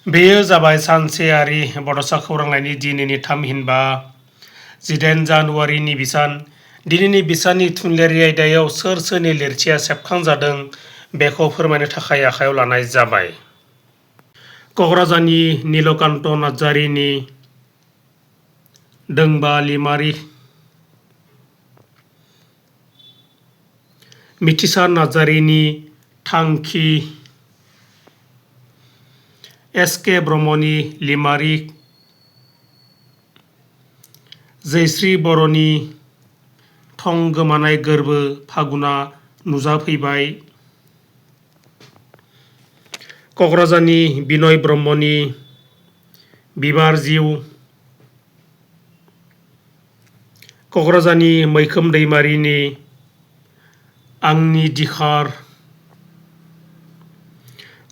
बेयो जाबाय सानसेयारि बड'सा खौरांलाइनि दिनैनि थामहिनबा 18 जानुवारिनि बिसान। दिनैनि बिसाननि थुनलाइयारि आयदायाव सोर सोरनि लिरथिया सेबखांजादों बेखौ फोरमायनो थाखाय आखायाव लानाय जाबाय। क'क्राझारनि नीलकान्त नार्जारिनि दोंबा लिमारि, मिथिसार नार्जारिनि थांखि, एस.के. ब्रह्मनि लिमारि, जयश्री बर'नि थं गोमानाय गोरबो फागुना नुजाफैबाय, क'क्राझारनि बिनय ब्रह्मनि बिबार जिउ, क'क्राझारनि मैखोम दैमारिनि आंनि दिखार,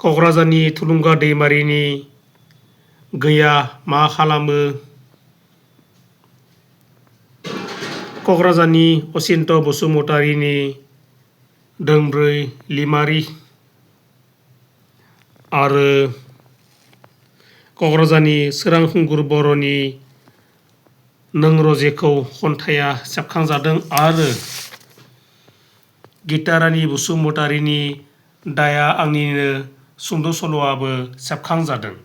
क'क्राझारनि थुलुंगा दैमारिनि गैया मा खालामो, क'क्राझारनि अचिन्त बसुमतारिनि दोंब्रै लिमारि आरो क'क्राझारनि सोरांखुंगुर बर'नि नों रजेखौ खन्थाइया सेबखांजादों आरो गीतारानी बसुमतारिनि दाया आंनिनो सुंद' सल'आबो सेबखांजादों।